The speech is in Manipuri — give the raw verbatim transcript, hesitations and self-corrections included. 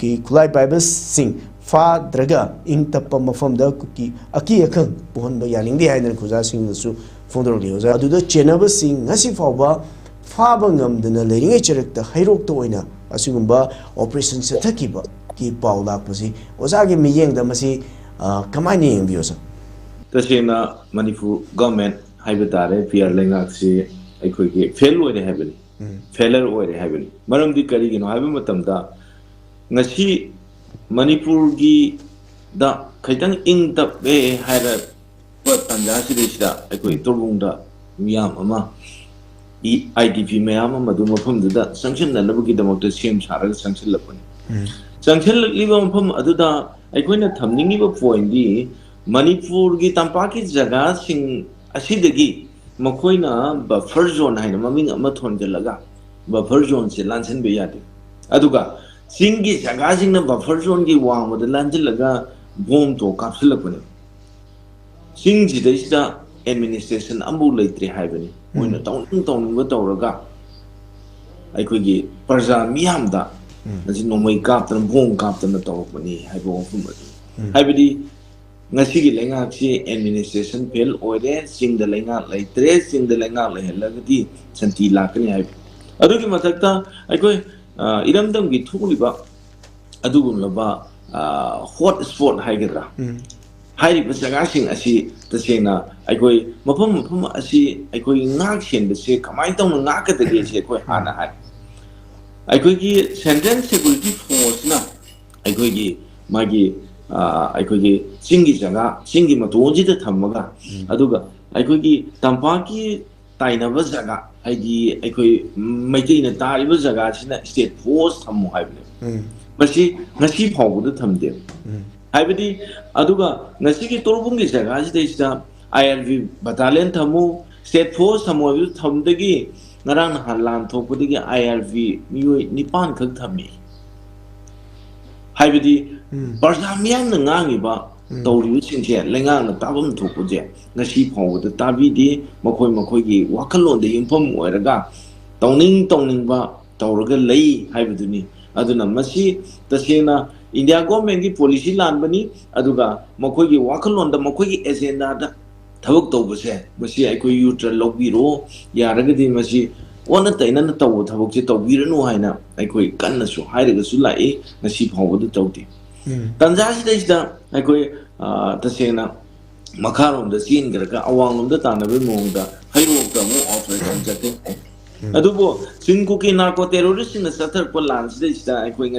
ꯀꯤ ꯈꯨꯠꯂꯥꯏ ꯄꯥꯏꯕꯁꯤꯡ ꯐꯥꯗ꯭ꯔꯒ ꯏꯪ ꯇꯞꯄ ꯃꯐꯝꯗ ꯀꯨꯀꯤ ꯑꯀꯤ ꯑꯈꯪ ꯄꯨꯍꯟꯕ ꯌꯥꯅꯤꯡꯗꯦ ꯍꯥꯏꯗꯅ ꯈꯨꯖꯥꯁꯤꯡꯅꯁꯨ ꯐꯣꯡꯗꯣꯔꯛꯂꯤ꯫ ꯑꯣꯖꯥ, ꯑꯗꯨꯗ ꯆꯦꯟꯅꯕꯁꯤꯡ ꯉꯁꯤ ꯐꯥꯎꯕ ꯐꯥꯕ ꯉꯝꯗꯅ ꯂꯩꯔꯤꯉꯩ ꯆꯔꯛꯇ ꯍꯩꯔꯣꯛꯇ ꯑꯣꯏꯅ ꯑꯁꯤꯒꯨꯝꯕ operation ꯆꯠꯊꯈꯤꯕꯒꯤ ꯄꯥꯎ ꯂꯥꯛꯄꯁꯤ ꯑꯣꯖꯥꯒꯤ ꯃꯤꯠꯌꯦꯡꯗ ꯃꯁꯤ, ꯑ, ꯀꯃꯥꯏꯅ ꯌꯦꯡꯕꯤꯌꯣ, ꯁꯥꯔ? ꯇꯁꯦꯡꯅ ꯃꯅꯤꯄꯨꯔ government ꯍꯥꯏꯕ ꯇꯥꯔꯦ, ꯄꯤ ꯑꯥꯔ ꯂꯩꯉꯥꯛꯁꯤ ꯑꯩꯈꯣꯏꯒꯤ fail ꯑꯣꯏꯔꯦ ꯍꯥꯏꯕꯅꯤ꯫ ꯎꯝ꯫ Failure ꯑꯣꯏꯔꯦ ꯍꯥꯏꯕꯅꯤ꯫ ꯃꯔꯝꯗꯤ ꯀꯔꯤꯒꯤꯅꯣ ꯍꯥꯏꯕ ꯃꯇꯝꯗ, ꯉꯁꯤ ꯃꯅꯤꯄꯨꯔꯒꯤꯗ ꯈꯤꯇꯪ ꯏꯪ ꯇꯞꯄꯦ ꯍꯥꯏꯔꯛꯄ ꯇꯥꯟꯖꯥꯁꯤꯗꯩꯁꯤꯗ ꯑꯩꯈꯣꯏ ꯎꯝ꯫ ꯇꯣꯔꯕꯨꯡꯗ ꯃꯤꯌꯥꯝ ꯑꯃ, ꯏ-, ꯑꯥꯏ ꯗꯤ ꯄꯤ ꯃꯌꯥꯝ ꯑꯃ ꯑꯗꯨ ꯃꯐꯝꯗꯨꯗ ꯆꯪꯁꯤꯟꯅꯅꯕꯒꯤꯗꯃꯛꯇ ꯁꯦꯝ ꯁꯥꯔꯒ ꯆꯪꯁꯤꯜꯂꯛꯄꯅꯤ꯫ ꯎꯝ꯫ ꯆꯪꯁꯤꯜꯂꯛꯂꯤꯕ ꯃꯐꯝ ꯑꯗꯨꯗ ꯑꯩꯈꯣꯏꯅ ꯊꯝꯅꯤꯡꯉꯤꯕ pointꯗꯤ, ꯃꯅꯤꯄꯨꯔꯒꯤ ꯇꯝꯄꯥꯛꯀꯤ ꯖꯒꯥꯁꯤꯡ ꯑꯁꯤꯗꯒꯤ ꯃꯈꯣꯏꯅ buffer zone ꯍꯥꯏꯅ ꯃꯃꯤꯡ ꯑꯃ ꯊꯣꯟꯖꯤꯜꯂꯒ buffer zoneꯁꯦ ꯂꯥꯟꯁꯤꯟꯕ ꯌꯥꯗꯦ꯫ ꯑꯗꯨꯒ ꯆꯤꯡꯒꯤ ꯖꯒꯥꯁꯤꯡꯅ buffer zoneꯒꯤ ꯋꯥꯡꯃꯗ ꯂꯥꯟꯁꯤꯜꯂꯒ ꯕꯣꯝꯇꯣ ꯀꯥꯞꯁꯤꯜꯂꯛꯄꯅꯦ꯫ ꯆꯤꯡꯁꯤꯗꯩꯁꯤꯗ administration ꯑꯃꯐꯥꯎ ꯂꯩꯇ꯭ꯔꯦ ꯍꯥꯏꯕꯅꯤ꯫ ꯃꯣꯏꯅ ꯎꯝ꯫ ꯇꯧꯅꯤꯡ ꯇꯧꯅꯤꯡꯕ ꯇꯧꯔꯒ ꯑꯩꯈꯣꯏꯒꯤ ꯄ꯭ꯔꯖꯥ ꯃꯤꯌꯥꯝꯗ ꯎꯝ꯫ ꯉꯁꯤ ꯅꯣꯡꯃꯩ ꯀꯥꯞꯇꯅ, ꯕꯣꯝ ꯀꯥꯞꯇꯅ ꯇꯧꯔꯛꯄꯅꯤ ꯍꯥꯏꯕ ꯋꯥꯐꯝ ꯑꯗꯨ꯫ ꯎꯝ꯫ ꯍꯥꯏꯕꯗꯤ ꯉꯁꯤꯒꯤ ꯂꯩꯉꯥꯛꯁꯤ administration fail ꯑꯣꯏꯔꯦ, ꯆꯤꯡꯗ ꯂꯩꯉꯥꯛ ꯂꯩꯇ꯭ꯔꯦ, ꯆꯤꯡꯗ ꯂꯩꯉꯥꯛ ꯂꯩꯍꯜꯂꯒꯗꯤ ꯁꯥꯟꯇꯤ ꯂꯥꯛꯀꯅꯤ ꯍꯥꯏꯕ꯫ ꯑꯗꯨꯒꯤ ꯃꯊꯛꯇ ꯑꯩꯈꯣꯏ, ꯑ, ꯏꯔꯝꯗꯝꯒꯤ ꯊꯣꯛꯂꯤꯕ ꯑꯗꯨꯒꯨꯝꯂꯕ, ꯑ, hot spot ꯍꯥꯏꯒꯗ꯭ꯔꯥ? ꯎꯝ꯫ ꯍꯥꯏꯔꯤꯕ ꯖꯒꯥꯁꯤꯡ ꯑꯁꯤ ꯇꯁꯦꯡꯅ ꯑꯩꯈꯣꯏ ꯃꯐꯝ ꯃꯐꯝ ꯑꯁꯤ ꯑꯩꯈꯣꯏ ꯉꯥꯛ ꯁꯦꯟꯕꯁꯦ ꯀꯃꯥꯏꯅ ꯇꯧꯅ ꯉꯥꯛꯀꯗꯒꯦ ꯁꯤ ꯑꯩꯈꯣꯏ ꯍꯥꯟꯅ ꯎꯝ꯫ ꯍꯥꯏ꯫ ꯑꯩꯈꯣꯏꯒꯤ Central Security Forceꯅ ꯑꯩꯈꯣꯏꯒꯤ ꯃꯥꯒꯤ, ꯑ, ꯑꯩꯈꯣꯏꯒꯤ ꯆꯤꯡꯒꯤ ꯖꯒꯥ, ꯆꯤꯡꯒꯤ ꯃꯇꯣꯟꯁꯤꯗ ꯊꯝꯃꯒ, ꯎꯝ꯫ ꯑꯗꯨꯒ ꯑꯩꯈꯣꯏꯒꯤ ꯇꯝꯄꯥꯛꯀꯤ ꯇꯥꯏꯅꯕ ꯖꯒꯥ, ꯍꯥꯏꯗꯤ ꯑꯩꯈꯣꯏ ꯃꯩꯇꯩꯅ ꯇꯥꯔꯤꯕ ꯖꯒꯥꯁꯤꯅ state force ꯊꯝꯃꯨ ꯍꯥꯏꯕꯅꯦꯕ꯫ ꯎꯝ꯫ ꯃꯁꯤ ꯉꯁꯤ ꯐꯥꯎꯕꯗ ꯊꯝꯗꯦꯕ꯫ ꯎꯝ꯫ ꯍꯥꯏꯕꯗꯤ, ꯑꯗꯨꯒ ꯉꯁꯤꯒꯤ ꯇꯣꯔꯕꯨꯡꯒꯤ ꯖꯒꯥꯁꯤꯗꯩꯁꯤꯗ I R B battalion ꯊꯝꯃꯨ, state force ꯊꯝꯃꯨ ꯍꯥꯏꯕꯗꯨ ꯊꯝꯕꯗꯒꯤ ꯉꯔꯥꯡ ꯅꯍꯥꯟ ꯂꯥꯟ ꯊꯣꯛꯄꯗꯒꯤ I R B ꯃꯤꯑꯣꯏ ꯅꯤꯄꯥꯟ ꯈꯛ ꯊꯝꯃꯤ꯫ ꯍꯥꯏꯕꯗꯤ, ꯎꯝ꯫ ꯄ꯭ꯔꯖꯥ ꯃꯤꯌꯥꯝꯅ ꯉꯥꯡꯉꯤꯕ, ꯎꯝ꯫ ꯇꯧꯔꯤꯕꯁꯤꯡꯁꯦ ꯂꯩꯉꯥꯛꯅ ꯇꯥꯐꯝ ꯊꯣꯛꯄꯁꯦ ꯉꯁꯤ ꯐꯥꯎꯕꯗ ꯇꯥꯕꯤꯗꯦ꯫ ꯃꯈꯣꯏ ꯃꯈꯣꯏꯒꯤ ꯋꯥꯈꯜꯂꯣꯟꯗ ꯌꯨꯝꯐꯝ ꯑꯣꯏꯔꯒ ꯇꯧꯅꯤꯡ ꯇꯧꯅꯤꯡꯕ ꯇꯧꯔꯒ ꯂꯩ ꯍꯥꯏꯕꯗꯨꯅꯤ꯫ ꯑꯗꯨꯅ ꯃꯁꯤ ꯇꯁꯦꯡꯅ ꯏꯟꯗꯤꯌꯥ ꯒꯣꯔꯃꯦꯟꯒꯤ ꯄꯣꯂꯤꯁꯤ ꯂꯥꯟꯕꯅꯤ꯫ ꯑꯗꯨꯒ ꯃꯈꯣꯏꯒꯤ ꯋꯥꯈꯜꯂꯣꯟꯗ, ꯃꯈꯣꯏꯒꯤ ꯑꯦꯖꯦꯟꯗꯥꯗ ꯊꯕꯛ ꯇꯧꯕꯁꯦ, ꯃꯁꯤ ꯑꯩꯈꯣꯏ ꯌꯨꯠꯇ ꯂꯧꯕꯤꯔꯣ꯫ ꯌꯥꯔꯒꯗꯤ ꯃꯁꯤ ꯑꯣꯟꯅ ꯇꯩꯅꯅ ꯇꯧꯕ ꯊꯕꯛꯁꯦ ꯇꯧꯕꯤꯔꯅꯨ ꯍꯥꯏꯅ ꯑꯩꯈꯣꯏ ꯀꯟꯅꯁꯨ ꯍꯥꯏꯔꯒꯁꯨ ꯂꯥꯛꯏ, ꯉꯁꯤ ꯐꯥꯎꯕꯗ ꯇꯧꯗꯦ꯫ ꯎꯝ꯫ ꯇꯟꯖꯥꯁꯤꯗꯩꯁꯤꯗ ꯑꯩꯈꯣꯏ, ꯑ, ꯇꯁꯦꯡꯅ ꯃꯈꯥꯔꯣꯝꯗ ꯆꯦꯟꯈ꯭ꯔꯒ ꯑꯋꯥꯡꯂꯣꯝꯗ ꯇꯥꯟꯅꯕꯒꯤ ꯃꯑꯣꯡꯗ ꯍꯩꯔꯣꯛꯇ ꯑꯃꯨꯛ ꯑꯣꯄꯔꯦꯁꯟ ꯆꯠꯊꯩ꯫ ꯎꯝ꯫ ꯑꯗꯨꯕꯨ ꯆꯤꯡ ꯀꯨꯀꯤ ꯅꯥꯔꯀꯣ ꯇꯦꯔꯣꯔꯤꯁꯁꯤꯡꯅ ꯆꯠꯊꯔꯛꯄ ꯂꯥꯟꯁꯤꯗꯩꯁꯤꯗ ꯑꯩꯈꯣꯏ ꯉꯁꯤ